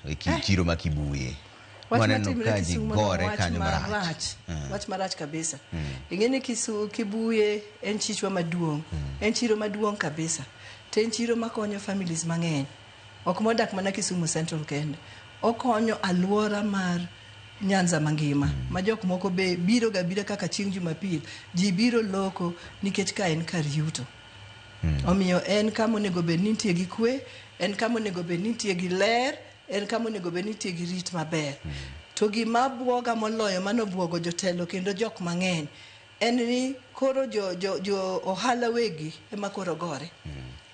e chiro ma Kibuye. Wach Waneno matimre ka ji Kisumo no gore wach kanyo marach. marach. Wach marach kabisa. Ing'e ni Kibuye en chichwa maduong'. En chiro maduong' kabisa. To en chiro makonyo families mang'eny. Ok modak mana Kisumu Central kende. Okonyo aluora mar Nyanza mangima. Ma jok moko be biro ga bira kaka chieng' Jumapil. Ji biro loko nikech ka en kar yuto. Omiyo en kama onego bed ni nitie gi kwe, en kama onego bed ni nitie gi ler, en kama onego bed ni nitie gi rit maber. To gima buoga moloyo mano buogo jotelo kendo jok mang'eny en ni koro jo ohala wegi ema koro gore.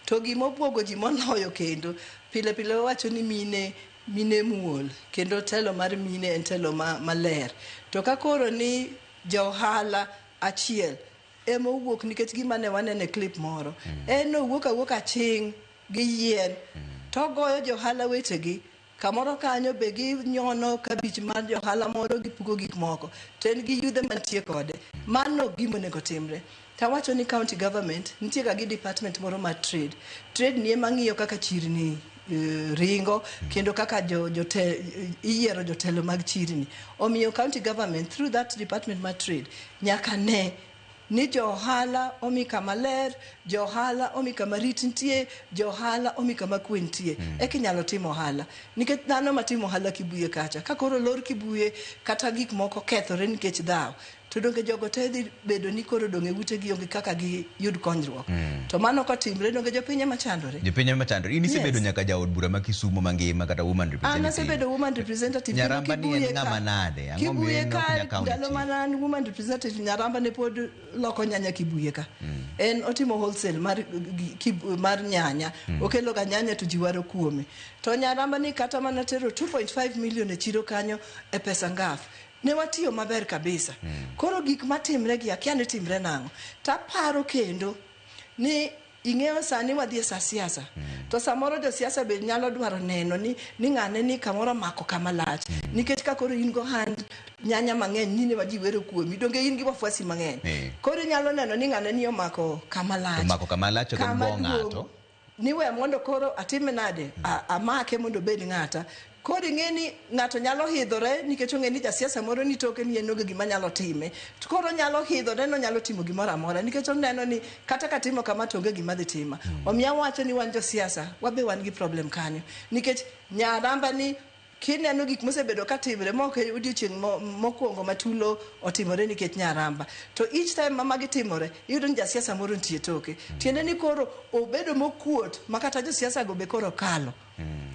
To gima obuogo ji moloyo kendo pile pile wawacho ni mine muol kendo telo mar mine en telo maler. To ka koro ni ja ohala achiel ema owuok nikech gima ne waneno e clip moro. En owuok awuoka aching' gi yien to ogoyo johala wetegi kamoro kanyo be ginyono kabich mar johala moro gipuko gik moko to en gi yudhe mantie kode. Mano ok gima onego timre. Tawacho ni county government nitie ga gi department moro mar trade. Trade ni ema ng'iyo kaka chirni ringo kendo kaka iyiero jotelo mag chirni. Omiyo county government through that department mar trade nyaka ne ni jo ohala omi kama ler, jo ohala omi kama rit nitie, jo ohala omi kama kwe nitie. Eka inyalo timo ohala. Nikech dhano matimo ohala Kibuye kacha, ka koro lor Kibuye kata gik moko kethore nikech dhaw, to donge jogo te dhi bedo ni koro dong' e utegi onge kaka giyud konyruok. To mano kotimre donge jopiny ema chandore. Jopiny ema chandore. In isebedo nyaka jaod bura ma Kisumu mangima kata woman representative. An asebedo woman representative. Nyaramba ni en ng'ama nade? Ang'o Kibuye miyo en ka ok nyal kawo ndalo nitie? mana an woman representative Nyaramba ne pod loko nyanya Kibuye ka. En otimo wholesale mar nyanya. Okelo ga nyanya to ji waro kuome. To Nyaramba ni kata mana tero 2.5 million e chiro kanyo e pesa ngaf. Ne watiyo maber kabisa. Koro gik matimre gi akia ni timre nang'o. Taparo kendo ni ing'eyo sani wadhi e sa siasa. To samoro josiasa be nyalo dwaro neno ni ng'ane ni kamoro omako kama lach. Nikech ka koro in go hand nyanya mang'eny ni ne ma ji wero kuomi, donge in gi wafuasi mang'eny. Koro inyalo neno ni ng'ane ni omako kama lach. Omako kama lach ok en Kama go ng'ato. duong'. Ni we mondo koro atime nade? Amake mondo obed ng'ata. Koro ing'e ni ng'ato nyalo hidhore nikech ong'e ni jasiasa moro ni toke ni en onge gima nyalo time. To koro nyalo hidhore no nyalo timo gimoro amora nikech oneno ni kata katimo kama to onge gima dhi tima. Omiyo awacho ni wan josiasa wabe wan gi problem kanyo. Nikech Nyaramba ni kineno gik mosebedo katimre ma ok odiochieng' mokwongo ma tulo otimore nikech Nyaramba. To each time ma magi timore, iyudo ni jasiasa moro nitie toke. Tiende ni koro obedo mokuot ma kata josiasa go be koro kalo.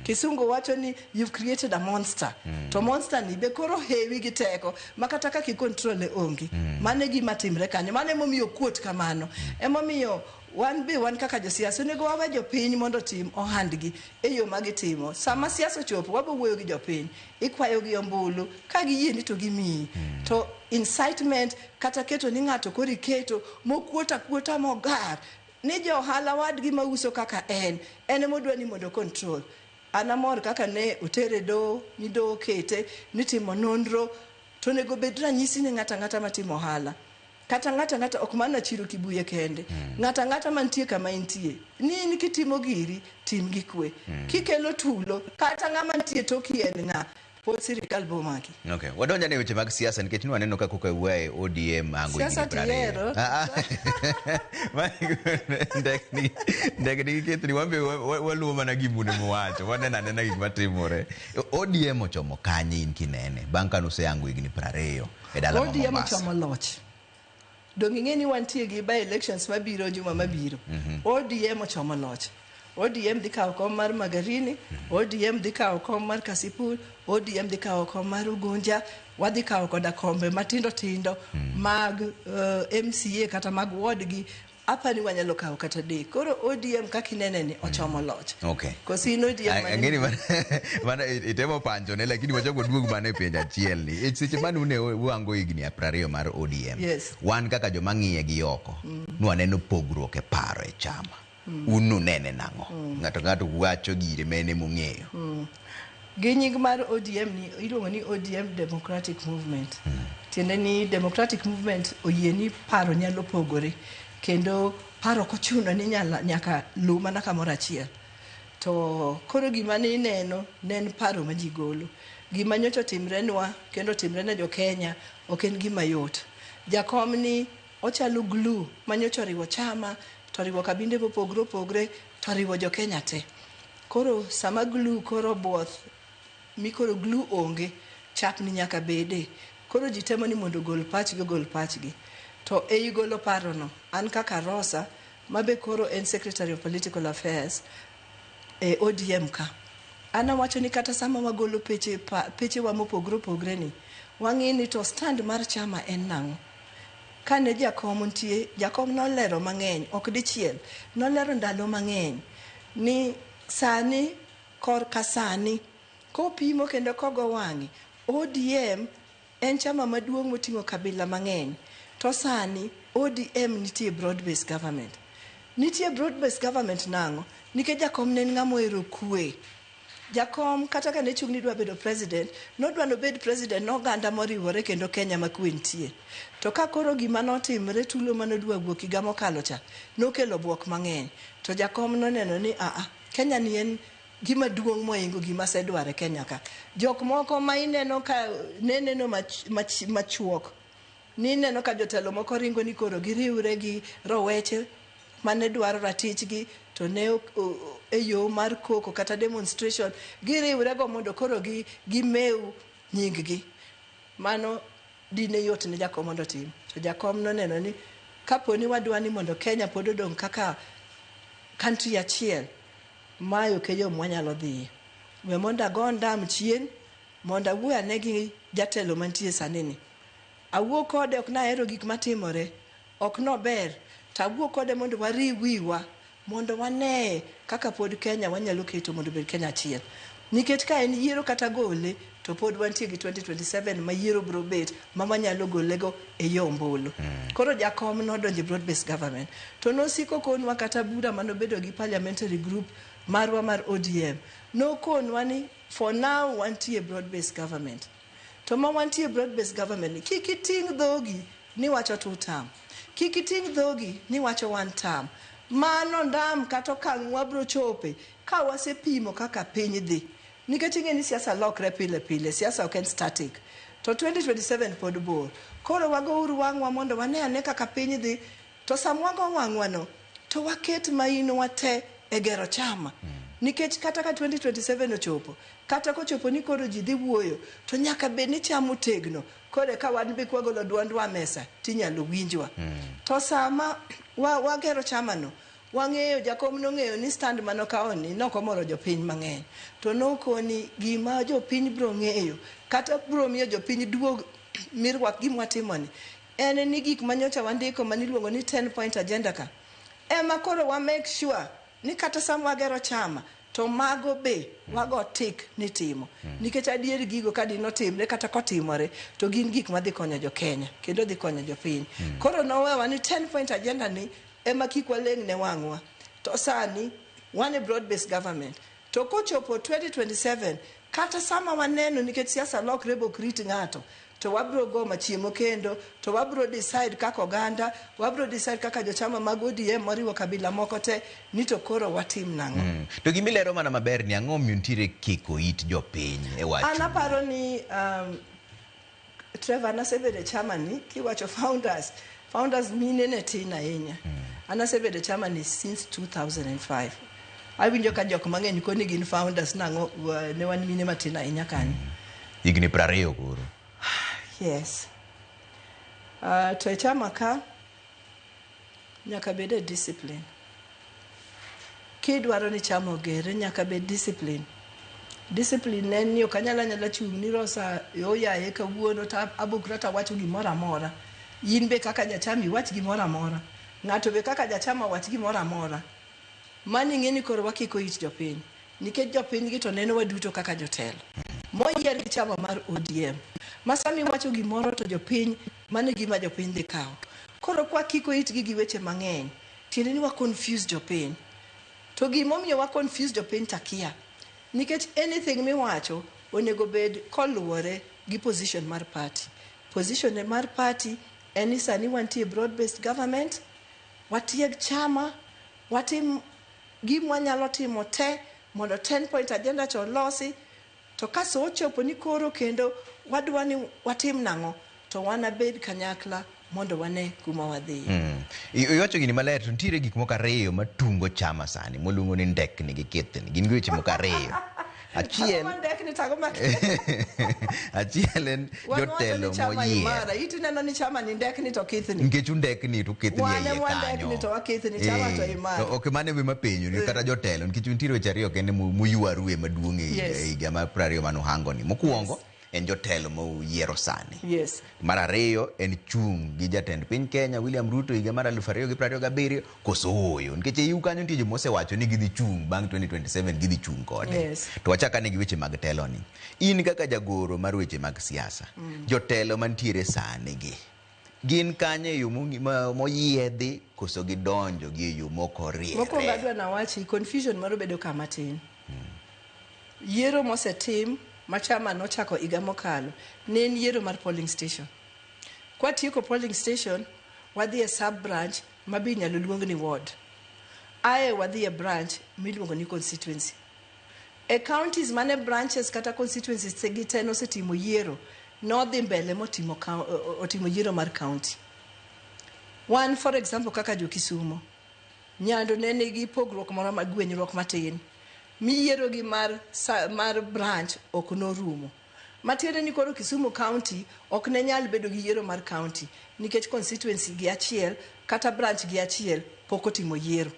Kisungu wacho ni you've created a monster. To monster ni be koro hewi gi teko ma kata kaka ikontrole onge. Mano e gima timre kanyo. Mano emomiyo okuot kamano. Emomiyo wan be wan kaka josiasa onego wawe jopiny mondo otim ohandgi e yo ma gitimo. Sama siasa ochopo wabo wuoyo gi jopiny, ikwayo gi ombulu, ka giyieni to gimiyi. To incitement kata keto ni ng'ato koro iketo mokuot akuota mogar ni jo ohala wadgi mauso kaka en, en emodwa ni mondo control. An amor kaka ne otere doho, ni doho kete, ni timo nonro, to onego bed ranyisi ne ng'ato ang'ata matimo ohala. Kata ng'ato ang'ata ok mana chiro Kibuye kende. Ng'ato ang'ata mantie kama intie. Ni in kitimo giri, tim gi kwe. Kikelo tulo, kata ng'ama nitie toki en ng'a, pod sirikal bo maki. Okay. Wadonjo ne weche mag siasa nikech nwaneno ka koka wuoye ODM ango higni Siasa 20. tiyiero. Ndek nigi kethni, wan be waluwo mana gimune mowacho, waneno anena gik matimore. ODM ochomo kanye in kinene bang' ka nuseyango higni 20 e dala ma ODM Mombasa? ochomo loch. Donge ing'e ni wantie gi by elections mabiro juma mabiro. ODM ochomo loch. ODM dhi kawo kom mar Magarini, ODM dhi kawo kom mar Kasipul, ODM dhi kawo kom mar Ugunja, wadhi kawo koda kombe matindo tindo mag MCA kata mag ward gi. Apa ni wanyalo kawo kata 3. Koro ODM kaka inene ni ochomo loch. Koso in ODM mane Ang'eni mana itemo panchone lakini wachako duog mana e penjo achiel ni. E seche mane une uango higni 20 mar ODM. Wan kaka joma ng'iye gi oko, nwaneno pogruok e paro e chama. Un nunene nang'o? Ng'ato ng'ato wacho gire mene mong'eyo. Gi nying mar ODM ni iluongo ni ODM Democratic Movement. Tiende ni Democratic Movement oyie ni paro nyalo pogore kendo paro ok ochuno ni nyaka luw mana kamoro achiel. To koro gima ne ineno ne en paro ma ji golo. Gima nyocha otimrenwa kendo otimre ne jo Kenya ok en gima yot. Jakom ni ochalo glue ma nyocha oriwo chama to oriwo kabinde mopogre opogre to oriwo jo Kenya te. Koro sama glue koro obuoth mi koro glue onge, chapni nyaka bede. Koro ji temo ni mondo ogol pachgi ogol pachgi. To ei golo parono, an kaka Rosa, mabe koro en Secretary of Political Affairs e ODM ka, an awacho ni kata sama wagolo peche, pechewa mopogre opogre ni, wang'i ni to stand mar chama en nang'o. Kane jakom nitie, jakom nolero mang'eny, ok dichiel, nolero ndalo mang'eny ni sani korka sani kopimo kendo kogo wang'e, ODM en chama maduong' moting'o kabila mang'eny. To sani ODM nitie broad based government. Nitie broad based government nang'o? Nikech jakom ne en ng'ama ohero kwe. Jakom kata ka ne chung' ni dwa bedo president, nodwa nobed president noganda moriwore kendo Kenya ma kwe nitie. To ka koro gima notimre tulo manodwa wuok higa mokalo cha, nokelo buok mang'eny. To jakom noneno ni aa, Kenya ni en gima duong' mohingo gima asedwaro e Kenya ka. Jok moko ma ineno ka ne neno machuok, ni ineno ka jotelo moko ringo ni koro giriwre gi roweche mane dwaro ratichgi to ne e yo mar koko kata demonstration giriwre go mondo koro gimew nying gi. Mano dine yot ne jakom mondo otim. To jakom noneno ni kapo ni wadwa ni mondo Kenya pod odong' kaka country achiel, mae ok e yo mwanyalo dhiye. We mondo ago ondam chien mondo awuo ane gi jatelo mantie sani ni. Awuo kode ok nahero gik matimore, ok nober, to awuo kode mondo wariw wiwa mondo wane kaka pod Kenya wanyalo keto mondo obed Kenya achiel. Nikech ka en yiero kata gole, to pod wantie gi 2027 ma yiero biro bet ma wanyalo golego e yo ombulu. Koro jakom nodonjo e broad based government. To nosiko konwa kata bura manobedo gi parliamentary group marwa mar ODM. Nokonwa ni for now wantie broad based government. To ma wantie broad based government ni kik iting' dhogi ni wacho two term. Kik iting' dhogi ni wacho one term. Mano ndam kata okang' mwabro chope ka wasepimo kaka piny dhi. Nikech ing'e ni siasa lokre pile pile, siasa ok en static. To 2027 pod bor. Koro wagouru wang'wa mondo wane ane kaka piny dhi. To sama wago wang'wa no, to waket mainowa te e gero chama. Nikech kata ka 2027 ochopo, kata kochopo ni koro ji dhi wuoyo, to nyaka bed ni chama otegno. Koro eka wan be kwagolo duondwa mesa, tinyalo winjwa. To sama wagero chama no, wang'eyo jakom nong'eyo ni stand manokawo ni nokomoro jopiny mang'eny. To nokoni gima jopiny bro ng'eyo, kata bro miyo jopiny duog mirwak gima watimoni, en ni gik manyocha wandiko maniluongo ni 10 point agenda ka, ema koro wa make sure ni kata sama wagero chama, to mago be wago tik ni timo. Nikech adier gigo ka dinotimre kata kotimore, to gin gik madhi konyo jo Kenya, kendo dhi konyo jopiny. Koro nowewa ni 10 point agenda ni ema kik waleng' ne wang'wa. To sani, wan e broad based government. To kochopo 2027, kata sama waneno nikech siasa lokre bok rit ng'ato, to wabro go machiemo kendo, to wabro decide kaka oganda, wabro decide kaka jochama mag ODM moriwo kabila moko te, ni to koro watim nang'o. To gimilero mana maber ni ang'o omiyo nitiere kiko it jopiny e wach An aparo ni Trevor, nasebedo e chama ni, kiwacho founders, founders mine ne tin ahinya. An asebedo e chama ni since 2005. Awinjo ka jok mang'eny koni gin founders nang'o ne wan mine matin ahinya kanyo. Higni 20 koro. Yes. To e chama ka nyaka bed e discipline. Kidwaro ni chama ogere nyaka bed discipline. Discipline en ni ok anyal anyala chung' ni Rosa oyaye kawuono to abukra to awacho gimoro amora. In be kaka jachama iwach gimoro amora. Ng'ato be kaka jachama wach gimoro amora. Mano ing'e ni koro wakiko it jopiny. Nikech jopiny gi to neno waduto kaka jotelo. Moyier gi chama mar ODM. Ma sama iwacho gimoro to jopiny, mano e gima jopiny dhi kawo. Koro kwa kiko itgi gi weche mang'eny, tiende ni wa confuse jopiny. To gimomiyo wa confuse jopiny takia. Nikech anything miwacho onego bed koluwore gi position mar party. Position mar party en ni sani wantie broad based government, watieg chama, watim gima wanyalo timo te. mondo 10 point agenda cha olosi. To ka sa ochopo ni koro kendo wadwa ni watim nang'o, to wanabed kanyakla mondo wane kuma wadhiye. Iwacho gini maler, to nitiere gik moko ariyo matungo chama sani moluongo ni ndekni gi kithni. Gin gi weche moko ariyo. Achiel Ang'o ma ndekni to ang'o ma achiel en Wan wacho jotelo ni chama moyier. imara. Iti neno ni chama ni ndekni to kithni. Nikech undekni to ukithni Wan e iye ema wandekni kanyo. to wakithni, chama to imara. To ok mano ema penjo ni kata jotelo, nikech nitiere weche ariyo kende muywaru maduong' e higa mar 20 manuhango ni. Mokwongo en jotelo moyiero sani. Mar ariyo en chung' gi jatend piny Kenya William Ruto higa mar 2027 koso ooyo. Nikech e iu kanyo nitie joma osewacho ni gidhi chung' bang' 2027 gidhi chung' kode. To wachak ane gi weche mag telo ni. In kaka jagoro mar weche mag siasa, jotelo mantiere sani gi gin kanye e yo moyiedhi koso gidonjo gi e yo mok oriere? Mokwongo adwa nawachi confusion moro bedo kama tin. Yiero mosetim ma chama nochako higa mokalo ne en yiero mar polling station. Kwatieko polling station, wadhi e sub branch ma be inyalo luong ni ward. Ae wadhi e branch miluongo ni constituency. E counties mane branches kata constituencies gi te nosetimo yiero, nodhi mbele motimo otimo yiero mar county. Wan for example kaka jo Kisumo, Nyando ne nigi pogruok moro ma gwenyruok matin. Miyiero gi mar branch ok norumo. Matiende ni koro Kisumu County ok ne nyal bedo gi yiero mar county nikech constituency gi achiel kata branch gi achiel pok otimo yiero.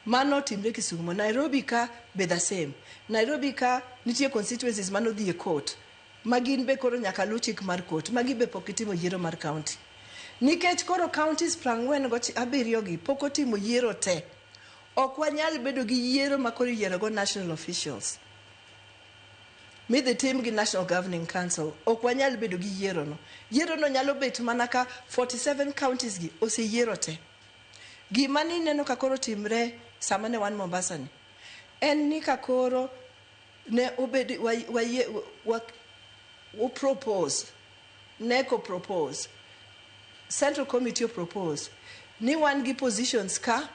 Mano otimre Kisumu. Nairobi ka be the same. Nairobi ka nitie constituencies manodhi e court ma gin be koro nyaka luw chik mar court. Magi be pok gitimo yiero mar county. Nikech koro counties 47 gi pok otimo yiero te, ok wanyal bedo gi yiero ma koro iyiero go national officials midhi tim gi National Governing Council. Ok wanyal bedo gi yiero no. Yiero no nyalo bet mana ka 47 counties gi oseyiero te. Gima ni neno ka koro timre sama ne wan Mombasa ni, en ni ka koro ne obed wa propose, NECO propose, Central Committee propose ni wan gi positions ka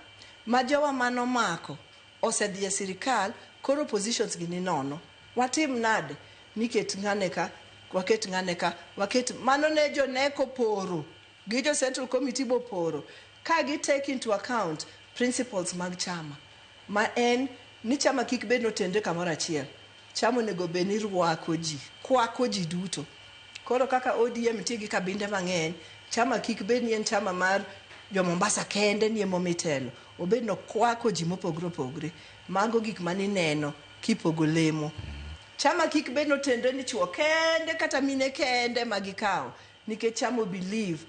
ma jowa manomako osedhi e sirikal, koro positions gi ni nono. Watim nade? Niket ng'ane ka, waket ng'ane ka, waket mano ne jo NECO poro gi jo Central Committee bo poro ka gi take into account principles mag chama ma en ni chama kik bed notenre kamoro achiel. Chama onego bed ni rwako ji, kwako ji duto. Koro kaka ODM nitie gi kabinde mang'eny, chama kik bed ni en chama mar jo Mombasa kende ni ema telo. Obed no kwako ji mopogre opogre. Mago gik manineno kipogo lemo. Chama kik bed notenre ni chuo kende kata mine kende ma gikawo, nikech chama o believe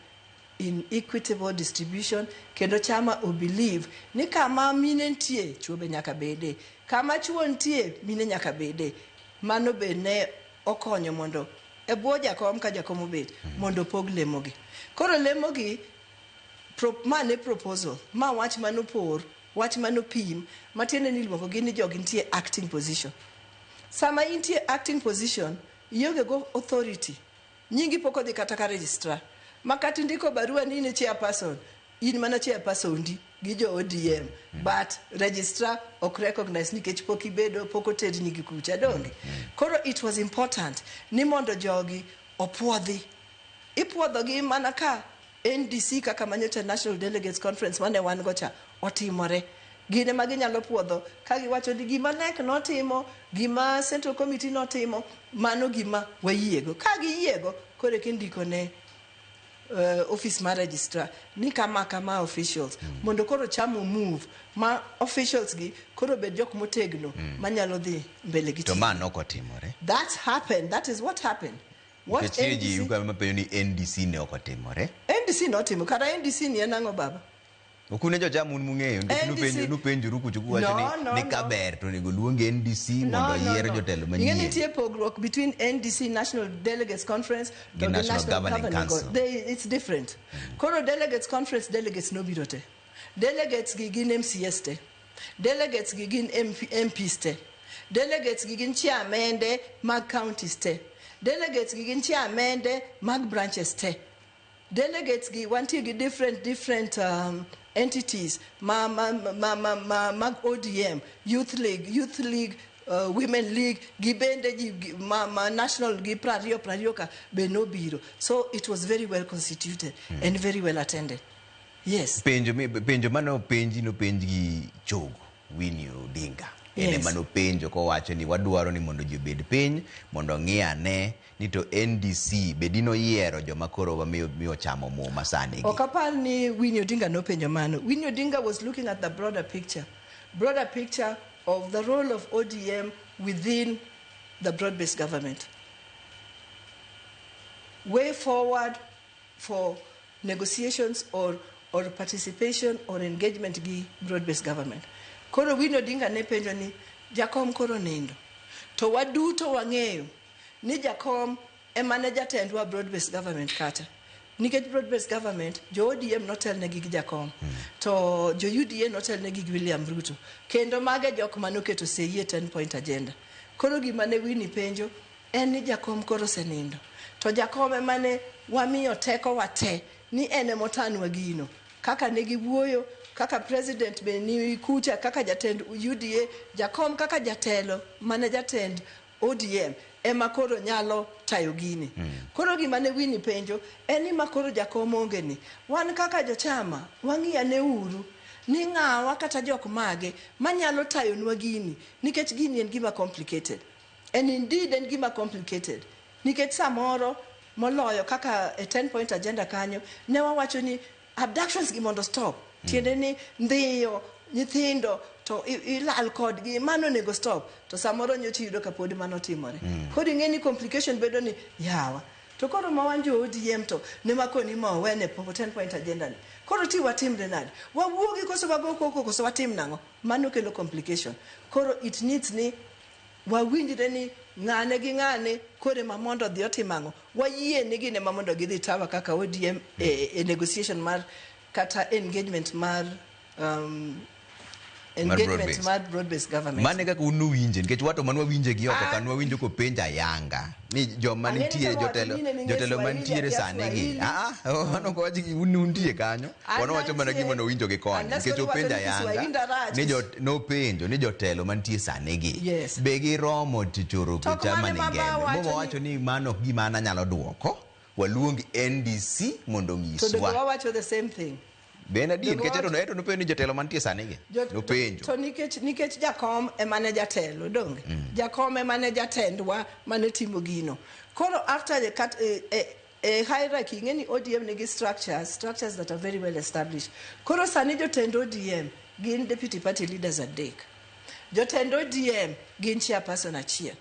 in equitable distribution, kendo chama o believe ni kama mine nitie chuo be nyaka bede, kama chuo nitie mine nyaka bede. Mano be ne okonyo mondo e bwo jakom ka jakom obet mondo opog lemogi. Koro lemogi ma ne proposal, ma wach manopor, wach manopim, matiende ni iluongo gi ni jogi nitie acting position. Sama intie acting position, ionge go authority. Nyingi pok odhi kata ka registrar. Ma kata indiko barua ni in e chairperson, in mana chairperson di gi jo ODM, but registrar ok recognize nikech pok ibedo, pok oterni gi kucha, donge? Koro it was important ni mondo jogi opuodhi. Ipuodhogi mana ka NDC kaka manyocha National Delegates Conference mane wan go cha otimore. Gin ema ginyalo puodho ka giwacho ni gima NEC notimo, gima Central Committee notimo, mano gima wayiego. Ka giyiego, koro eka indiko ne office mar registrar ni kama kama officials mondo koro chama move ma officials gi koro bed jok motegno manyalo dhi mbele gi To tich. ma nok otimore. That happened. That is what happened. What Nikech nitie ji NDC, ka mapenjo ni NDC ne ok otimore. NDC notimo. Kara NDC ni en ang'o baba? Ok un e jochama un mung'eyo nikech NDC nupenjoru kucho kuwacho No, ni no, ni ka no. ber to onego luong NDC mondo oyier jotelo Ing'e manyien. nitie pogruok between NDC National Delegates Conference to Gi the National National Governing Governing Council. It's different. Koro Delegates Conference delegates nobiro te. Delegates gi gin MCS te. Delegates gi gin MPs te. Delegates gi gin chairmende mag counties te. Delegates gi gin chairmende mag branches te. Delegates gi wantie gi different entities ma mag ODM, Youth League, Women League, gi bende ji ma national gi 20 20 ka be nobiro. So it was very well constituted and very well attended. Yes. Penjo mane openji nopenj gi chogo Winnie Odinga. En ema nopenjo kowacho ni wadwaro ni mondo ji obed piny mondo ong'i ane ni to NDC bedi noyiero joma koro wamiyo miyo chamo muma sani gi. Ok apar ni Winnie Odinga nopenjo mano. Winnie Odinga was looking at the broader picture of the role of ODM within the broad-based government. Way forward for negotiations or participation or engagement gi broad-based government. Koro Winnie Odinga ne penjo ni jakom koro nindo. To waduto wang'eyo ni jakom ema ne jatendwa broad-based government kata. Nikech broad-based government, jo ODM notelnegi gi jakom. To jo UDA notelnegi gi William Ruto. Kendo mage jok manoketo sei e 10 point agenda. Koro gima ne Winnie penjo en ni jakom koro osenindo. To jakom ema ne wamiyo teko wa te ni en emotanwa gino. Kaka ne giwuoyo, kaka president be ni kucha, kaka jatend UDA, jakom kaka jatelo mane jatend ODM ema koro nyalo tayo gini. Koro gima ne Winnie penjo en ni ma koro jakom onge ni. Wan kaka jochama wang'i ane uru ni ng'awa kata jok mage manyalo tayonwa gini nikech gini en gima complicated. And indeed en gima complicated. Nikech samoro moloyo kaka e 10 point agenda kanyo ne wawacho ni abductions gi mondo stop. Tiende ni ndhiyo nyithindo to ilal kodgi mano onego stop to samoro nyocha iyudo ka pod mano timore. Koro ing'e ni complication bedo ni yawa to koro ma wan jo ODM to ne makoni ma owene 10 point agenda ni koro ti watimre nade wawuogi koso wago koko koso watim nang'o mano kelo complication. Koro it needs ni wawinjre ni ng'ane gi ng'ane kore ma mondo odhi otim ang'o wayie ni gin ema mondo gidhi tawa kaka ODM e negotiation mar kata engagement mar engagement broad-based. Mar broad based government. Mane kaka un nuwinje nikech wato man wawinje gi oko Ah. ka nwawinjo kopenjo ayanga ni joma Ang'e ni nitiere sama jotelo wacho ni ne jotelo Kiswahili, mantiere akia sani gi Swahili. ah ah oh, mano ok wach gi un untie kanyo An wan wacho mana mantie. gima nowinjo gi koni Unless nikech koro iwacho openjo ni Kiswahili ayanga rach. ni nopenjo ni jotelo mantie sani gi Yes. be giromo tichoro To ok chama mane ni mama ngembe wacho muma ni- wacho ni mano ok gima an anyalo duoko waluong NDC mondo To donge onyiswa wawacho the same thing. Be en adier Donge nikech eto nopenjo ni jotelo mantie sani gi nopenjo To nikech jakom ema ne jatelo donge jakom ema ne jatendwa mane timo gino. Koro after the cut e hierarchy ing'e ni ODM nigi structures that are very well established. Koro sani jotend ODM gin deputy party leaders adek, jotend ODM gin chairperson achiel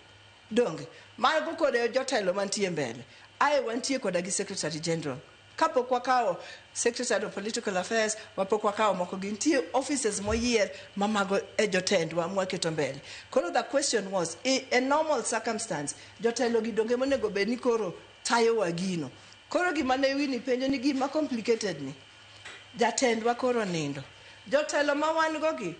donge mago kod jotelo mantie mbele ae wantie koda gi secretary general kapok wakawo secretary of political affairs wapok wakawo moko gi nitie offices moyier ma mago e jotendwa mwaketo mbele. Koro the question was, in a normal circumstance jotelo gi donge monego bed ni koro tayowa gino. Koro gima ne Winnie penjo ni gima complicated ni jatendwa koro nindo jotelo ma wan go gi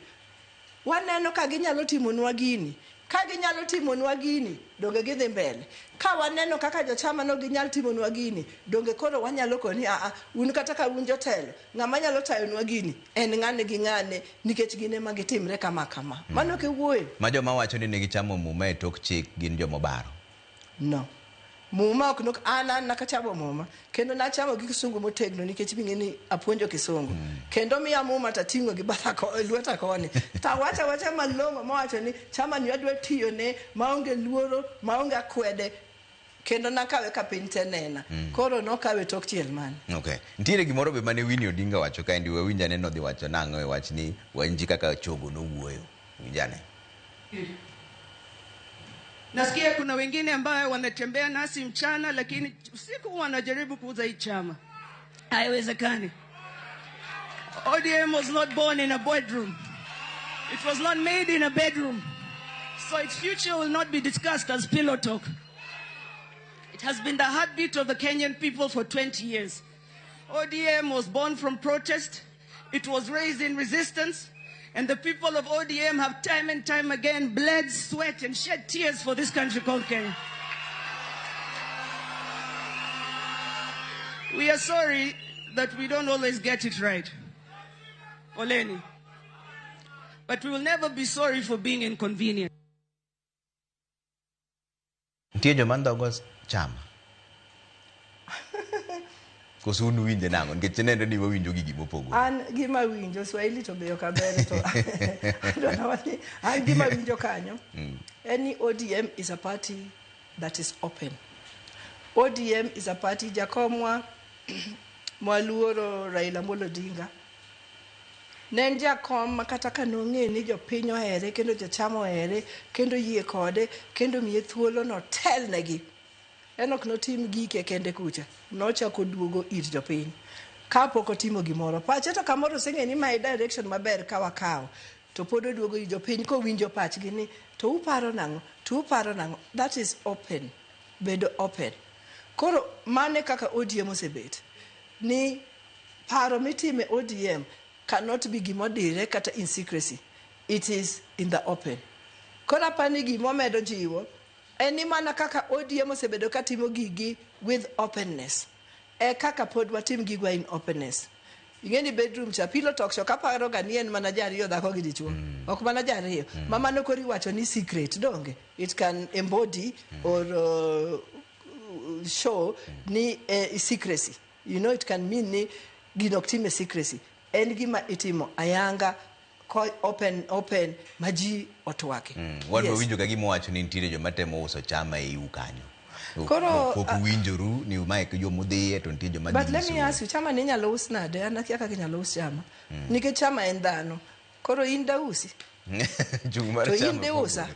waneno ka ginyalo timonwa gini ka ginyalo timonwa gini donge gidhi mbele ka waneno kaka jochama no ginyal timonwa gini donge koro wanyalo koni aa un kata ka un jotelo ng'ama nyalo tayonwa gini en ng'ane gi ng'ane nikech gin ema gitimre kama kama mano kiwuoyo. Ma joma wacho ni ne gichamo muma e tok chik gin jomobaro. No muma ok nok an nakachamo muma kendo nachamo gi kisungu motegno nikech ming'e ni apuonjo kisungu kendo miya muma tating'o gi batha lweta koni tawacho awacha malong'o mawacho ni chama ni adwa tiyone maonge luoro maonge akwede kendo nakawe ka piny te nena koro nokawe tok chiel mane. Okay. Nitiere gimoro be mane Winnie Odinga wacho kaendi wawinj ane nodhi wacho nang'o e wach ni wanji kaka chogo nowuoyo. Winj ane. Nasikia kuna wengine ambayo wanatembea nasi mchana, lakini usiku wanajaribu kuuza hii chama. Haiwezekani. ODM was not born in a bedroom. It was not made in a bedroom. So its future will not be discussed as pillow talk. It has been the heartbeat of the Kenyan people for 20 years. ODM was born from protest. It was raised in resistance. And the people of ODM have time and time again bled, sweat, and shed tears for this country called Kenya. We are sorry that we don't always get it right. Poleni. But we will never be sorry for being inconvenient. Nitie joma ndhogo chama. Koso un uwinje nang'o? Nikech nenre ni wawinjo gigi mopogore. An gima winjo Swahili to be ok aber to adwa ni an gima winjo kanyo en ni ODM is a party that is open. ODM is a party jakomwa mwaluoro Raila Amolo Odinga ne en jakom ma kata ka nong'e ni jopiny ohere kendo jochama ohere kendo yie kode kendo miye thuolo notelnegi. En ok notim gike kende kucha, nochako duogo ir jopiny kapok otimo gimoro. Pache to kamoro oseng'e ni mae direction maber ka wakawo, to pod oduogo ir jopiny kowinjo pachgi ni to uparo nang'o, to uparo nang'o. That is open, bedo open. Koro mane kaka ODM osebet ni paro mitime ODM cannot be gimodire kata in secrecy. It is in the open. Koro apani gimomedo jiwo en ni mana kaka ODM osebedo katimo gigi with openness e kaka pod watim gigwa in openness. Ing'e ni bedroom cha pillow talk cha ok aparo ga ni en mana jariyo dhako gi dichuo. Ok mana jariyo. Ma mano koro iwacho ni secret donge. It can embody or show ni secrecy. You know it can mean ni gino ok time secrecy. En gima itimo ayanga ko open open ma ji otwake. Wan wawinjo ka gima owacho ni nitiere joma temo uso chama e iu kanyo. Koro, Pok uwinjoru ni mae e yo mudhiye to nitie joma But dhi let me nyisou. ask you, chama ni inyalo us nade? An akia kaka inyalo us chama. Nikech chama en dhano. Koro in dausi. Chung' mar To in chama de usa.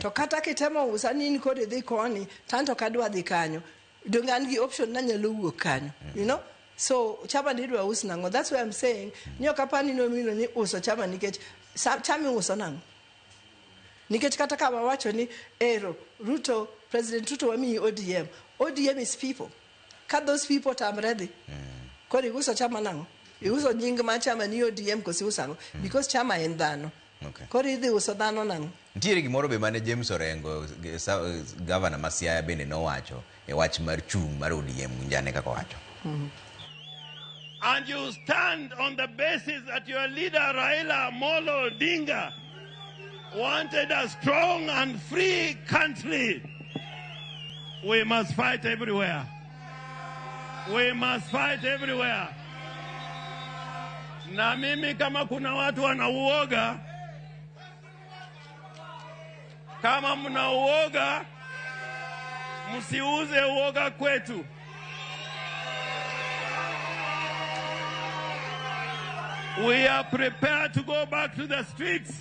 To kata kitemo usa ni in koro idhi koni, to an to ok adwa dhi kanyo. Donge an gi option nanyalo wuok kanyo. You know? So chama ni idwa us nang'o? That's why I'm saying ni ok apar ni nomino ni uso chama nikech chama iuso nang'o? Nikech kata ka wawacho ni ero Ruto, President Ruto wamiyi ODM. ODM is people. Ka those people tamre dhi. Koro iuso chama nang'o? Iuso nying mar chama ni ODM koso iuso ang'o? Because chama en dhano. Okay. Koro idhi uso dhano nang'o? Nitiere gimoro be mane James Orengo, gavana ma Siaya bende nowacho e wach mar chung' mar ODM, winjane kaka owacho. And you stand on the basis that your leader Raila Amolo Odinga wanted a strong and free country. We must fight everywhere. We must fight everywhere. Na mimi kama kuna watu wanauoga, kama mnauoga, msiuze uoga kwetu. We are prepared to go back to the streets.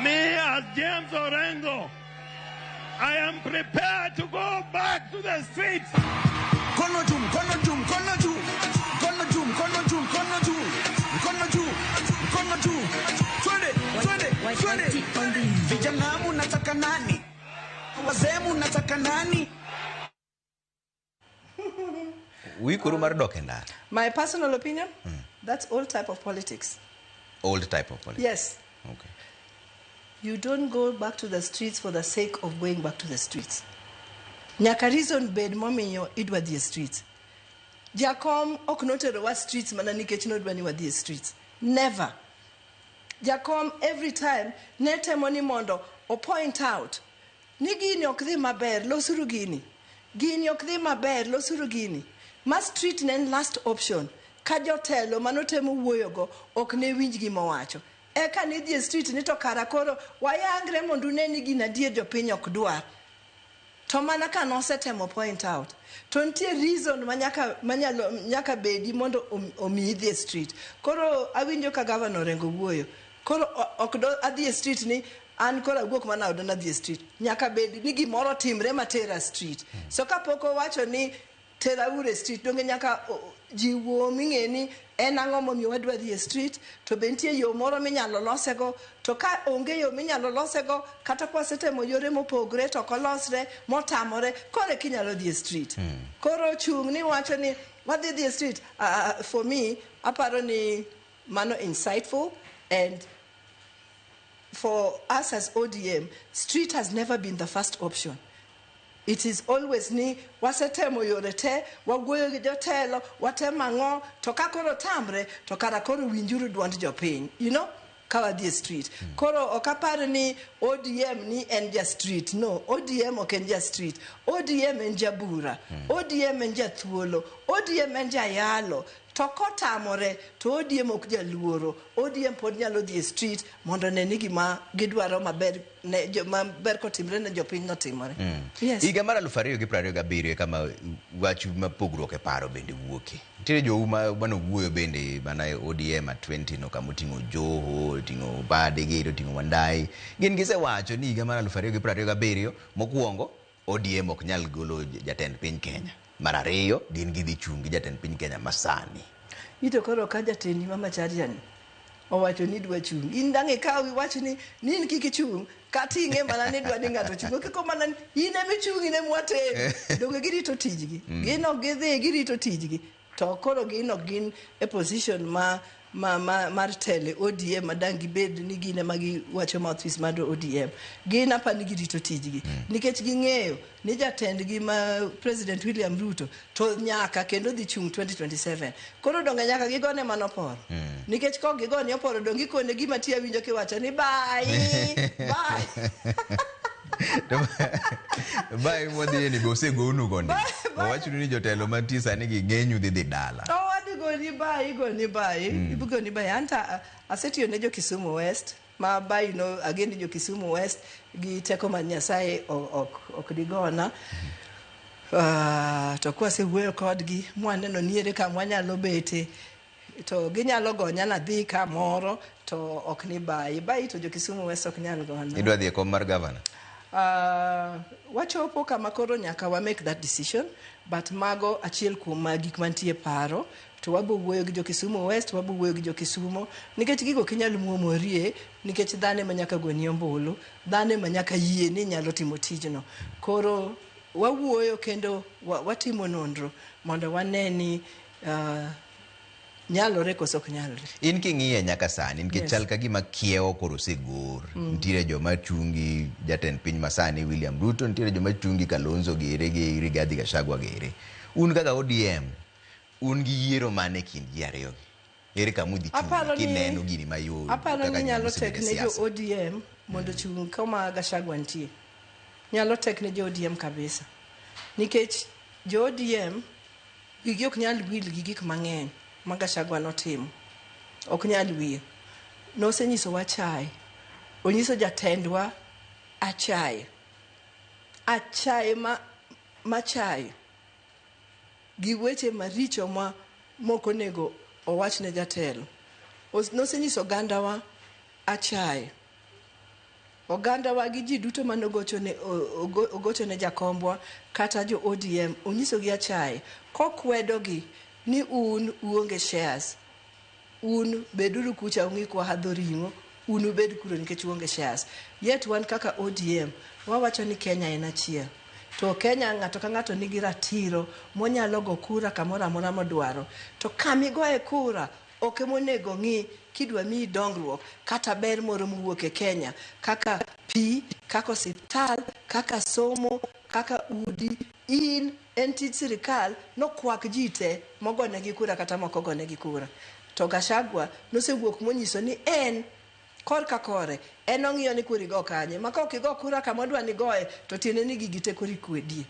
Me as James Orengo, I am prepared to go back to the streets. Mkono juu, mkono juu, mkono juu. Mkono juu, mkono juu, mkono juu. Mkono juu, mkono juu. Twende, twende, twende. Vijana munataka nani? Wazee munataka nani? Uikoru mar dok e ndara? My personal opinion, that's all type of politics. Old type of politics? Yes. Okay. You don't go back to the streets for the sake of going back to the streets. Nyaka reason bed momiyo idwa dhi e streets. Jakom ok noterowa streets mana nikech nodwa ni wadhi e streets. Never. Jakom every time ne temo ni mondo o point out ni gini ok dhi maber, losuru gini. Gini ok dhi maber, losuru gini. Ma street ne en last option. Ka jotelo manotemo wuoyogo ok ne winj gima owacho. Eka ni dhi e street ni to kara koro wayangre mondo une ni gini adier jopiny ok dwar. To mana ka nosetemo point out. To nitie reason ma nyaka, manyalo, nyaka bedi mondo omiyi dhi e street. Koro awinjo ka governor Orengo wuoyo. Koro ok do adhi e street ni an koro awuok mana oda nadhi e street. Nyaka bedi ni gimoro timre matera street. So kapok owacho ni tera uru e street, donge nyaka ji wuo ming'e ni en ang'o momiyo wadwa dhi e street, to be nitie yo moro minyalo losego, to ka onge yo minyalo losego, kata kwasetemo yore mopogre to ok olosre, motamore, koro eka inyalo dhi e street. Koro chung' ni wacho ni wadhi dhi e street, for me, aparo ni mano insightful, and for us as ODM, street has never been the first option. It is always ni wasetemo yore te, wawuoyo gi jotelo, watemo ang'o, to ka koro tamre, to kara koro winjuru duond jopiny. You know? Ka wadhi e street. Koro ok apar ni ODM ni en ja street. No, ODM ok en ja street. ODM en jabura. ODM en jathuolo. ODM en jayalo. To kotamore, to ODM ok jaluoro. ODM pod nyalo dhi e street mondo ne ni gima gidwaro maber ne maber kotimre ne jopiny notimore. Yes. Higa mar 2027 kama wach ma pogruok e paro bende wuoke. Nitiere jou manowuoyo bende mana e ODM at 20 no kama oting'o Joho, oting'o Mbadi giri, oting'o Wandayi. Gin gisewacho ni higa mar 2027 mokwongo ODM ok nyal golo jatend piny Kenya. Mar ariyo, gin gidhi chung' gi jatend piny Kenya masani. Ito koro ka jatendi ma Macharia ni owacho ni dwa chung', in dang' ikaw iwach ni in kik ichung', kata ing'e mana ni idwa ni ng'ato ochung', ok iko mana ni in ema ichung' in ema wateri. Donge girito tijgi? Gin ok gidhi, girito tijgi. To koro gin ok gin e position ma mar telo e ODM ma dang' gibed ni gin ema giwacho mouthpiece mar ODM. Gin apa ni girito tijgi. Nikech ging'eyo ni jatendgi ma President William Ruto to nyaka kendo dhi chung' 2027. Koro donge nyaka gigone mano oporo. Nikech kok gigone oporo donge ikone gima tiyo awinjo kiwacho ni bye, bye. Bae mwadhiye ni be osegonu go ndi. Owachnu ni jotelo mantie sani gi ng'enyu dhi dhi dala. To wadhi goni bye, igoni bye, igoni bye. Anta asetiyo ne jo Kisumu West ma bye no ageni jo Kisumu West gi teko mar Nyasaye ok digona. To kwasewuoyo kodgi mwaneno ni ere kama wanyalo bete to ginyalo gonya nadhi kamoro to ok ni bye bye to jo Kisumu West ok nyal gona. Idwa dhi e kom mar gavana? Wachopo kama koro nyaka wa make that decision, but mago achiel kuom gik mantie paro to wabo wuoyo gi jo Kisumu West, wabo wuoyo gi jo Kisumo nikech gigo ok inyal muomorie nikech dhano ema nyaka goni ombulu, dhano ema nyaka yie ni inyalo timo tijno. Koro wawuoyo kendo watimo nonro mondo wane ni nyalore koso ok nyalre. In king'iye nyaka sani nikech chal ka gima kiewo koro osegor. Nitiere joma chungi jatend piny masani William Ruto, nitiere joma chungi Kalonzo gere gi Rigathi Gachagua gere. Un kaka ODM, un gi yiero mane e kind ji ariyo gi? Ere kama udhi Aparo chung' ni kineno gini mayom aparo kaka ni ji nyalo mosebedo tek e ne jo siasa? ODM mondo ochung' kama Gachagua nitie. Nyalo tek ne jo ODM kabisa. Nikech jo ODM wigi ok nyal wil gi gik mang'eny ma Gachagua notimo. Ok nyal wil. Nosenyisowa achaye. Onyiso jatendwa achaye. Achaye ma machaye. Gi weche maricho ma mok onego owach ne jatelo. Nosenyiso ogandawa achaye. Ogandawa gi ji duto mane ogocho ne jakombwa kata jo ODM onyisogi achaye kokwedogi ni un uonge shares. Un beduru kucha ung'i kwa hadho ring'o, un ubed kuro nikech uonge shares. Yet wan kaka ODM wawacho ni Kenya en achiel. To Kenya ng'ato ka ng'ato nigi ratiro monyalo go kura kamoro amora modwaro. To kamigoye kura ok emonego ng'i kidwa miyi dongruok kata ber moro mowuok e Kenya kaka pi, kaka osiptal, kaka somo, kaka udi. In en tij sirikal nokwak ji te mogonegi kura kata mok ogonegi kura. To Gachagua nosewuok monyiso ni en korka kore en ong'iyo ni koro igo kanye ma kok igo kura kama odwa ni goye to tiende ni gigi te koro ikwedie.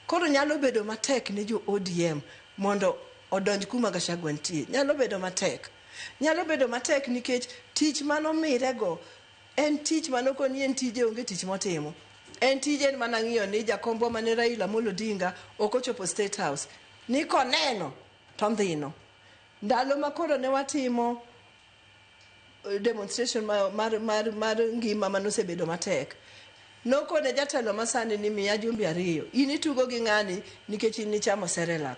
Koro nyalo bedo matek ne jo ODM mondo odonj kuma Gachagua nitie. Nyalo bedo matek. Nyalo bedo matek nikech tich manomirego en tich manokoni en tije onge tich motimo. En tije en mana ng'iyo ni jakombwa mane Raila Amolo Odinga ok ochopo State House. Ni koneno to ndhino. Ndalo ma koro ne watimo demonstration mar ngima manosebedo matek. Nokone jatelo masani ni miya jumbe ariyo. In itugo gi ng'ani nikech in nichamo Cerelac.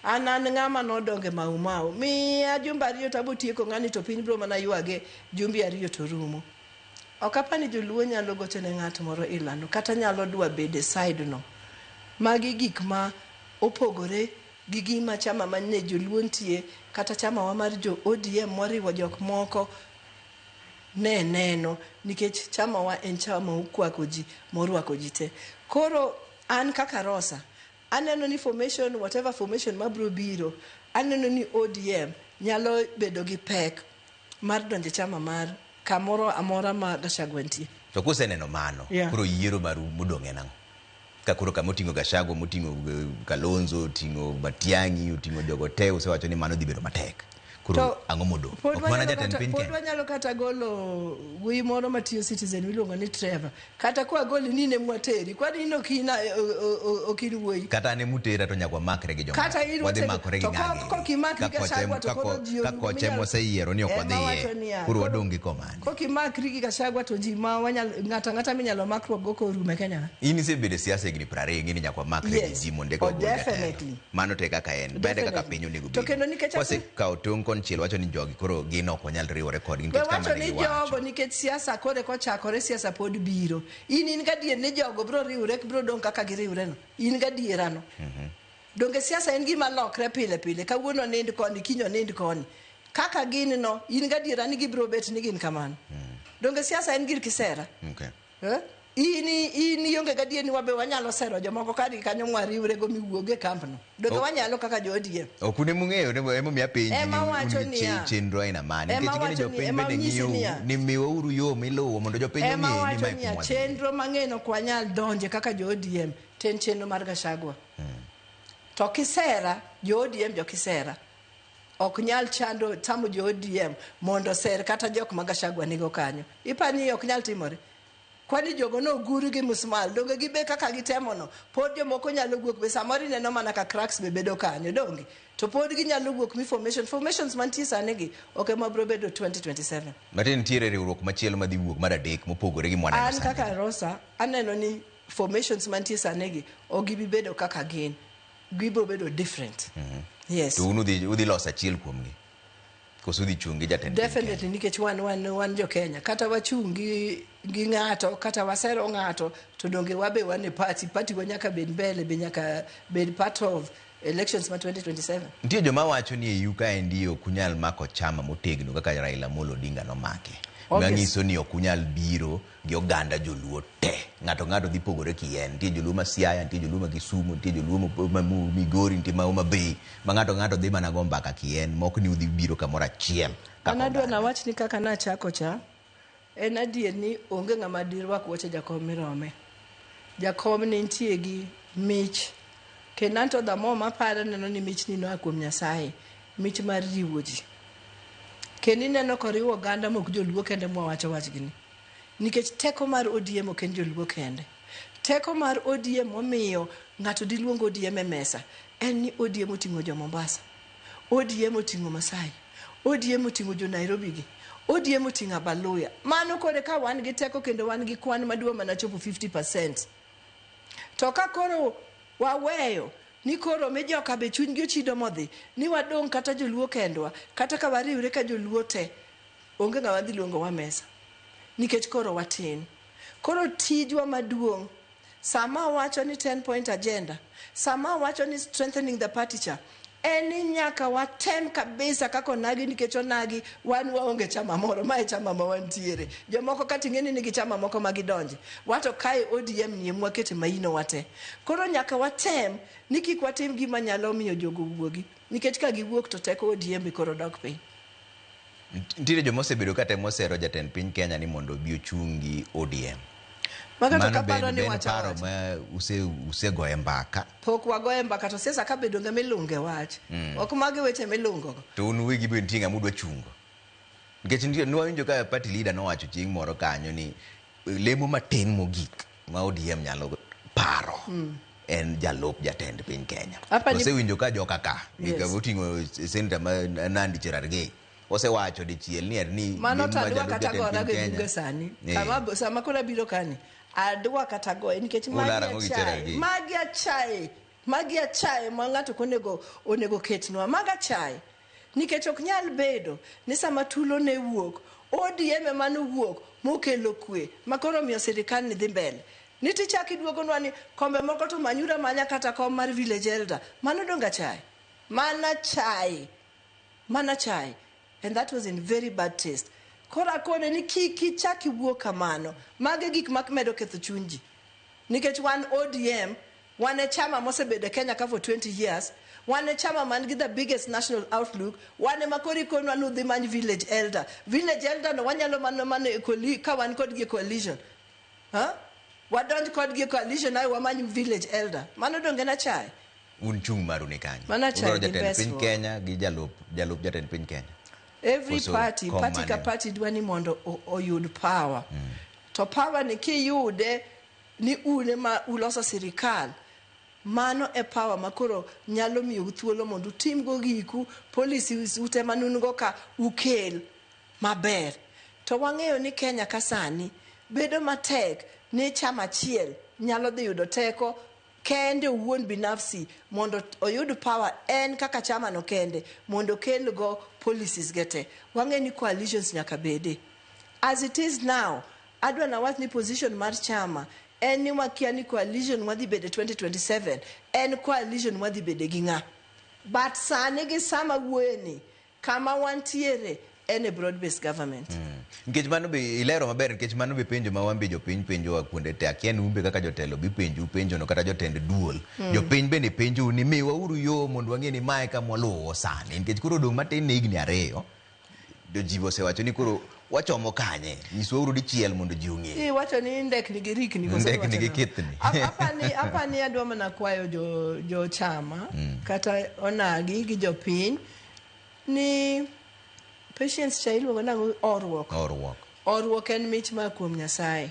An ng'ama nodonge Mau Mau. Miya jumbe ariyo to abo tieko ng'ani to piny biro mana ywage jumbe ariyo to rumo. Ok apar ni joluo nyalo gocho ne ng'at moro ilando kata nyalo dwa bedo e side no. Magi gik ma opogore gi gima chama mane joluo nitie kata chama wa mar jo ODM moriwo jok moko ne neno nikech chama wa en chama mokwako ji morwako ji te. Koro an kaka Rosa, aneno ni formation, whatever formation mabiro biro, aneno ni ODM nyalo bedo gi pek mar donjo e chama mar kamoro amora ma Gachagua nitie. To kuseneno mano, koro yiero maru modong' en ang'o? Ka koro kama oting'o Gachagua, moting'o Kalonzo, oting'o Matiang'i, oting'o jogo te, usewacho ni mano dhi bedo matek. Koro ang'o modong'? Ok mana jatend piny Pod kende. wanyalo kata golo wuoyi moro matiyo Citizen miluongo ni Trevor. Kata kwagoli ni in ema wateri, kwani in ok in, ok in wuoyi. Kata an emutera to nyaka wamakre gi jomoko. Kata in Wadhi wateri- makore gi to ng'a gini? kok imakri Ka kocha Gachagua to koro ji ka orumo kocha minyalo- emoseyiero ni ok Ema wadhiye. wacho niya, Koro wadong' gi komane. Kokimakri gi Gachagua to ji ma wanyalo ng'ato ang'ata minyalo makruok go korumo e Kenya ka. In isebedo e siasa higni 20 ing'e ni nyaka wamakre gi ji mondo eka Oh, wagol jatelo. definitely. Mano to e kaka en. Bende kaka Definitely. piny onego To bedi. kendo nikech ase- Wasekawo tong' konchiel wacho ni jogi koro gin ok wanyal riwore kodgi We nikech kama wacho ne ni giwacho. jogo nikech siasa kore kochakore siasa pod biro. In gadier ni jogo biro riwre biro dong' kaka giriwre no. In gadierano. Donge siasa en gima lokre pile pile. Kawuono nind koni, kiny onind koni. Kaka gin no, in gadiera ni gibiro bet ni gin kamano. Donge siasa en gir kisera. Okay. Eh? In ionge gadier ni wabe wanyalo sero jomoko kadi kanyo mwariwre go miwuog e kampno. Donge wanyalo kaka jo ODM. Ok un emung'eyo emomiyo apenji Ema ni un wacho gi niya. chenro aina mane. Ema Nikech ing'e ni wacho ni- jopiny ema bende nyisi ng'iyou niya. ni miwauru yo miluwo mondo jopiny Ema ong'e ni wacho mae niya, kuma wadhiye. chenro mang'eny ok wanyal donje kaka jo ODM to en chenro mar Gachagua. To kisera, jo ODM jo kisera. Ok nyal chando tamo jo ODM mondo ser kata jok ma Gachagua nigo kanyo. Ipani ok nyal timore. Kwani jogo nogur gi musmal, donge gibe kaka gitemo no, pod jomoko nyalo wuok be samoro ineno mana ka cracks be bedo kanyo, donge? To pod ginyalo wuok mi formation, formations mantie sani gi ok ema biro bedo 2027. Matiende nitiere riwruok machielo madhi wuok mar adek mopogore gi mwaneno An sani. kaka Rosa, aneno ni formations mantie sani gi ok gibi bedo kaka gin. Gibiro bedo different. Yes. To un udhi loso achiel kuomgi. Koso udhi chung' gi jatend piny Kenya? Definitely nikech wan jo Kenya. Kata wachung' gi ng'ato, kata wasero ng'ato, to donge wabe wan e party. Party wa nyaka bed mbele, be nyaka bed part of elections ma 2027. Nitie joma wacho ni e EU kaendi ok unyal mako chama motegno kaka Raila Amolo Odinga nomake. Manyiso ni ok unyal biro gi oganda joluo te. Ng'ato ng'ato dhi pogore kien. Nitie joluo ma Siaya, nitie joluo ma Kisumu, nitie joluo ma Migori, nitie ma Homa Bay. Ma ng'ato ng'ato dhi mana go mbaka kien, mok ni udhi biro kamoro achiel. An adwa nawach ni kaka nachako cha, en adier ni onge ng'ama dirwak wuoche jakom mirome. Jakom ne nitie gi mich. Kendo anto the more maparo neno ni mich ni noa kuom Nyasaye. Mich mar riwo ji. Kendo ineno koriwo oganda mok joluo kende mwawacho wachgini. Nikech teko mar ODM ok en joluo kende. Teko mar ODM momiyo ng'ato diluong ODM e mesa en ni ODM oting'o jo Mombasa. ODM oting'o Masai. ODM oting'o jo Nairobi gi. ODM oting'o Abaluya. Mano kore ka wan gi teko kendo wan gi kwan maduong' mana chopo 50%. To ka koro waweyo ni koro mi joka be chunygi ochido modhi ni wadong' kata joluo kendwa kata ka wariwre ka joluo te onge ng'ama dhi luongo wa mesa nikech koro watin. Koro tijwa maduong' sama wacho ni 10 point agenda, sama wacho ni strengthening the party cha, en ni nyaka watem kabisa kaka onagi nikech onagi wan waonge chama moro, mae chama ma wantiere. Jomoko kata ing'e ni nigi chama moko ma gidonje. Wato kae ODM ni ema wakete maino wate. Koro nyaka watem ni kik watim gima nyalo miyo jogo wuogi. Nikech ka giwuok to teko ODM be koro dok piny. Nitiere joma osebedo ka temo sero jatend piny Kenya ni mondo obi ochung' gi ODM. Mano to Mano kaparo ni ben wacho paro awacha. ma usegoye mbaka. Pok wagoye mbaka to siasa ka bedo ng'ama ilunge wach. Ok magi weche milungo go. To un uwegi be nitie ng'ama udwa chungo. Nikech nitie nwawinjo ka party leader nowacho chieng' moro kanyo ni lemo matin mogik ma ODM nyalo paro en jalup jatend piny Kenya. Osewinjo ka joka ka, oting'o senator ma Nandi Cherargei. Osewacho dichiel ni ni mano lemo to ma adwa jalup kata jatend gora piny go e Kenya. bunge sani. Sama koro abiro kani, adwa kata goye nikech Ularo ang'o gi Cherargei? magi achaye, magi achaye ma ng'ato ok onego ketnwa. Mago achaye. Nikech ok nyal bedo ni sama tulo ne wuok, ODM ema nowuok mokelo kwe, ma koro omiyo sirikal ni dhi mbele. Ni tichak iduogonwa ni kombe moko to manyuru amanya kata kom mar village elder. Mano donge achaye? Mana chaye. Mana chaye. And that was in very bad taste. Koro akone ni kik ichak iwuo kamano. Mago e gik ma medo ketho chuny ji. Nikech wan ODM, Wan e chama mosebedo e Kenya ka for 20 years. Wan e chama man gi the biggest national outlook. Wan ema koro ikonwa ni udhi many village elder. Village elder no wanyalo mana mana e ka wan kodgi e coalition. Huh? Wadonj kodgi e coalition ae wamany village elder. Mano donge en achaye? Un chung' maru ni kanye? Mano achaye Udwaro gi jatend piny mbesruok. Kenya gi jalup jalup jatend piny Kenya. Every Koso party, kom party ka mane? party dwa ni mondo oyud power. To power ni kiyude ni un ema uloso sirikal, mano e power ma koro nyalo miyou thuolo mondo utimgo giku, policies ute manun go ka ukel maber. To wang'eyo ni Kenya ka sani bedo matek ni chama achiel nyalo dhi yudo teko kende owuon binafsi mondo oyud power en kaka chama no kende mondo okel go policies ge te. Wang'eyo ni coalitions nyaka bede. As it is now, adwa nawach ni position mar chama en ni wakia ni coalition wadhi bede 2027 en coalition wadhi bede gi ng'a. But sani gi sama wuoye ni kama wantiere en e broad based government. Nikech mano be ilero maber nikech mano be penjo ma wan be jopiny penjowa kuonde te. Akia ni un be kaka jotelo bi penjou penjono kata jotend duol. Jopiny bende penjou ni miwauru yo mondo wang'e ni mae kama waluwo sani. Nikech koro odong' matin ne higni ariyo. Ji osewacho ni koro wachomo kanye. Nyiswauru dichiel mondo ji ong'e. Iwacho ni ndekni gi rikni koso Ndekni iwacho gi nang'o? kithni. Apani adwa mana kwayo jo chama kata onagi gi jopiny ni patience cha iluongo nang'o oruok. Oruok. Oruok en mich ma kuom Nyasaye.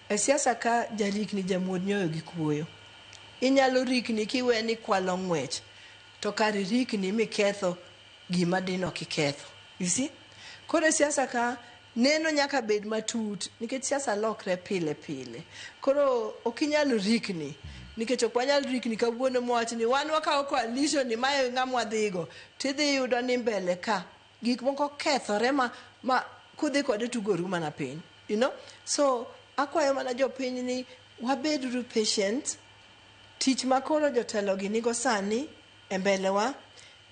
E siasa ka jarikni jamuod nyoyo gi kuoyo. Inyalo rikni kiwe ni kwalo ng'wech to kar rikni miketho gima dino kiketho. You see? Koro e siasa ka neno nyaka bed matut nikech siasa lokre pile pile. Koro ok inyal rikni nikech ok wanyal rikni kawuono mwawach ni wan wakawo coalition ni mae ng'ama wadhigo tidhi yudo ni mbele ka gik moko kethore ma kudhi kode tugoru mana piny. You know? So akwayo mana jopiny ni wabeduru patient. Tich makoro jotelo gi nigo sani e mbelewa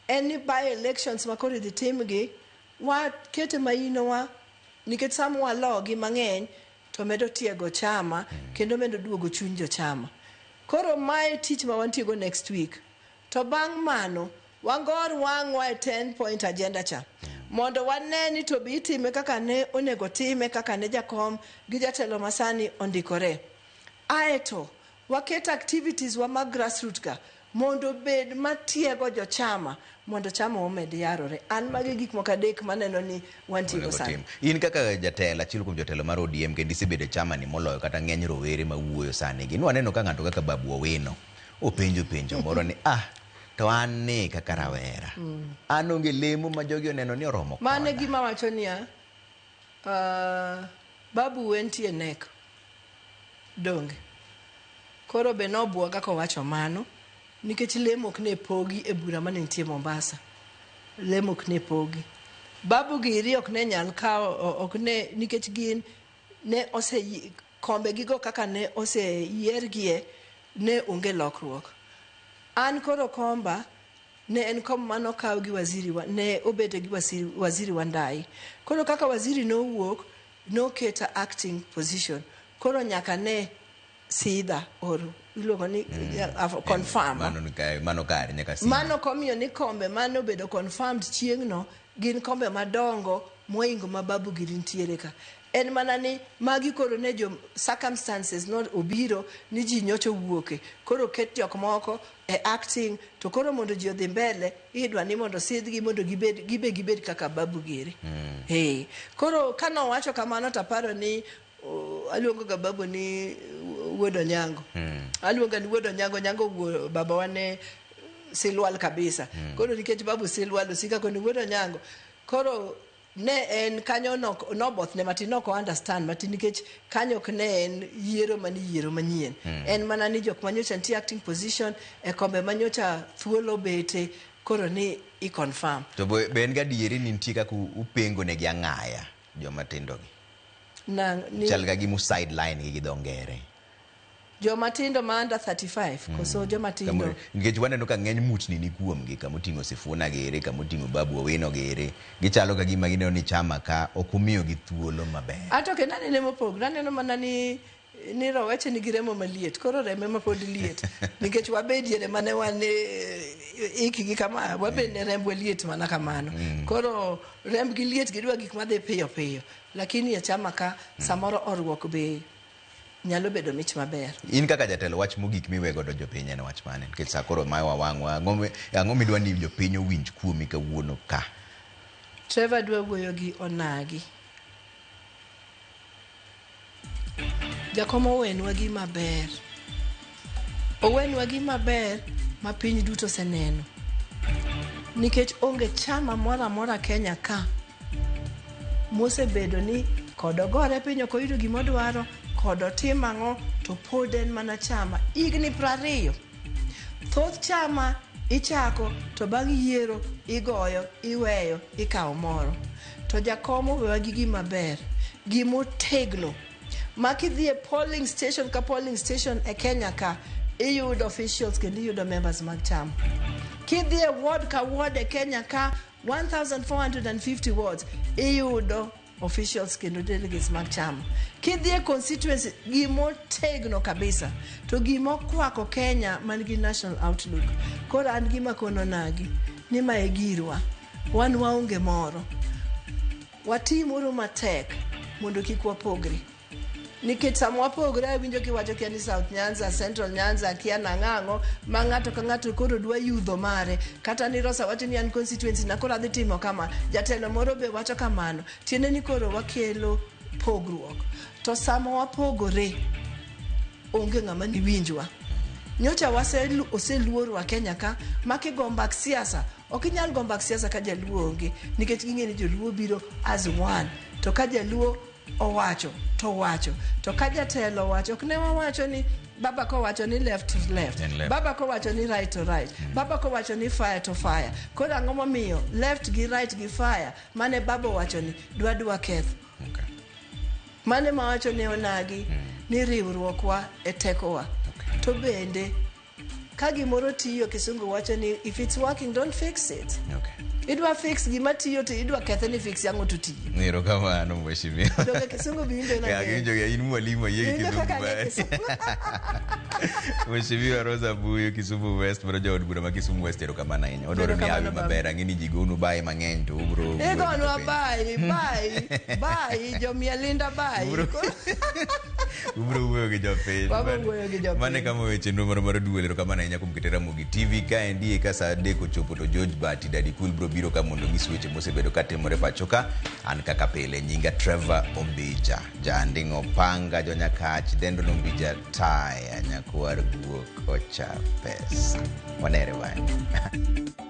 en ni by elections makoro idhi timgi wakete mainowa nikech sama walogi mang'eny to medo tiego chama kendo medo duogo chuny jochama. Koro mae tich ma wantiego next week. To bang' mano wangor wang'wa e 10 point agenda cha mondo wane ni to be itime kaka ne onego time kaka ne jakom gi jatelo masani ondikore. Aeto waket activities wa mag grassroots ka mondo bed matiego jochama mondo chama omed yarore. An magi gik moko adek maneno ni wantiego Onego sani. tim. In kaka jatelo achiel kuom jotelo mar ODM kendo isebedo e chama ni moloyo kata ng'eny rowere mawuoyo sani gi. Nwaneno ka ng'ato kaka Babu Owino openjo penjo moro ni ah to an ni kaka rawera. An onge lemo ma jogi oneno ni oromo Mano e koda. gima wacho niya, Babu entie nek donge. Koro be nobuoga kowacho mano nikech lemo ok ne pogi e bura mane nitie Mombasa. Lemo ok ne pogi. Babu giri ok ne nyal kawo ok ne nikech gin ne ose kombe gigo kaka ne oseyiergie ne onge lokruok. An koro komba ne en kom manokaw gi waziri ne obete gi waziri Wandayi. Koro kaka waziri nowuok noketa acting position. Koro nyaka ne sidha or iluongo ni confirm. Mano kare nyaka sidha. Mano komiyo ni kombe mane obedo confirmed chieng'no gin kombe madongo moingo ma Babu giri nitiere ka. En mana ni magi koro ne jo circumstances no obiro ni ji nyocha owuoke. Koro ket jok moko e acting to koro mondo ji odhi mbele idwa ni mondo sidhgi mondo gibed gibe gibed kaka Babu giri. Hey. Koro kanowacho kamano taparo ni aluongo ga Babu ni wuod Onyango. Aluonga ni wuod Onyango, Onyango wuo babawa ne silwal kabisa. Koro nikech Babu silwal osika koni wuod Onyango. Koro ne en kanyo nobothne matin ok understand matin nikech kanyo ok ne en yiero mani yiero manyien. En mana ni jok manyocha nitie acting position e kombe manyocha thuolo bete koro ni i confirm. To be en gadieri ni nitie kaka upengo negi ang'aya joma tindo gi? Chal ka gima u sideline gi gi dho ngere. Joma tindo ma under 35 koso joma tindo? Nikech waneno ka ng'eny muchni ni kuomgi, kamoting'o Sifuna gere, kamoting'o Babu Owino gere, gichalo ka gima gineno ni chama ka ok umiyogi thuolo maber. Ato kendo anene mopogre, aneno mana ni Ni roweche nigi remo maliet, koro reme ma pod liet. Nikech wabediere mane wan ikgi kama, wabed ne rembwa liet mana kamano. Koro rembgi liet gidwa gik madhi piyo piyo. Lakini e chama ka samoro oruok be nyalo bedo mich maber. In kaka jatelo wach mogik miwe godo jopiny en wach mane? Nikech sa koro mayo wawang'wa, ang'o midwa ni jopiny owinj kuomi kawuono ka? Trevor dwa wuoyo gi onagi. Jakom owenwa gima ber. Owenwa gima ber ma piny duto oseneno. Nikech onge chama moro amora Kenya ka mosebedo ni kod ogore piny ok oyudo gima odwaro, kod otim ang'o to pod en mana chama higni 20. Thoth chama ichako to bang' yiero igoyo, iweyo, ikawo moro. To jakom owewa gi gima ber, gimotegno ma kidhi e polling station ka polling station e Kenya ka iyudo officials kendo iyudo members mag chama. Kidhi e ward ka ward e Kenya ka 1450 wards iyudo officials kendo delegates mag chama. Kidhi e constituency gimotegno kabisa to gimokwako Kenya man gi national outlook. Koro an gima kono nagi ni ma e girwa. Wan waonge moro. Watimuru matek mondo kik wapogre. Nikech sama wapogre awinjo kiwacho kia ni South Nyanza, Central Nyanza, kia nang'ang'o ma ng'ato ka ng'ato koro dwa yudho mare. Kata ni Rosa wacho ni an constituency na koro adhi timo kama. Jatelo moro be wacho kamano. Tiende ni koro wakelo pogruok. To sama wapogore, onge ng'ama niwinjwa. Nyocha oseluorwa Kenya ka ma kigo mbak siasa, ok inyal go mbak siasa ka jaluo onge nikech ging'e ni joluo biro as one. To ka jaluo owacho to owacho. To ka jatelo owacho, ok ne wawacho ni baba kowacho ni left to left, left. Baba kowacho ni right to right, baba kowacho ni fire to fire. Koro ang'o momiyo left gi right gi fire mane baba owacho ni dwa keth. Okay. Mane mawacho ne onagi ni riwruokwa e tekowa. Okay. To bende ka gimoro tiyo kisungu wacho ni if it's working don't fix it. Okay. Idwa fix gima tiyo to idwa kethe ni fix yang'o to tiyo. Erokamano mheshimiwa. Donge kisungu be winjo Ya, nade? winjo in mwalimu ayie gi Winjo kizungu kaka ang'e mari. kisungu. Mheshimiwa Rosa Buyo Kisumu West mano jaod bura ma Kisumu West erokamano ahinya. Wadwaro ni Erokamano, hawi baba. maber ang'e ni ji gonu bayi mang'eny to ubro wuoyo gi Igonwa jopiny. bayi, bayi, bayi, jomialinda bayi. Ubro wuoyo gi jopiny. Wabro wuoyo gi jopiny. Mane kama weche nonro moro mar duol erokamano ahinya kuom kete Ramogi TV kaendi e ka saa 3 ochopo to George Bati Daddy Cool bro biro ka mondo onyis weche mosebedo katimore pacho ka. An kaka pile nyinga Trevor Ombija, Janding'o Panga, Jonyakach, Dendo Ombija Taya, Nyakwar Guok Ocha Pesa. Wanere bang'e.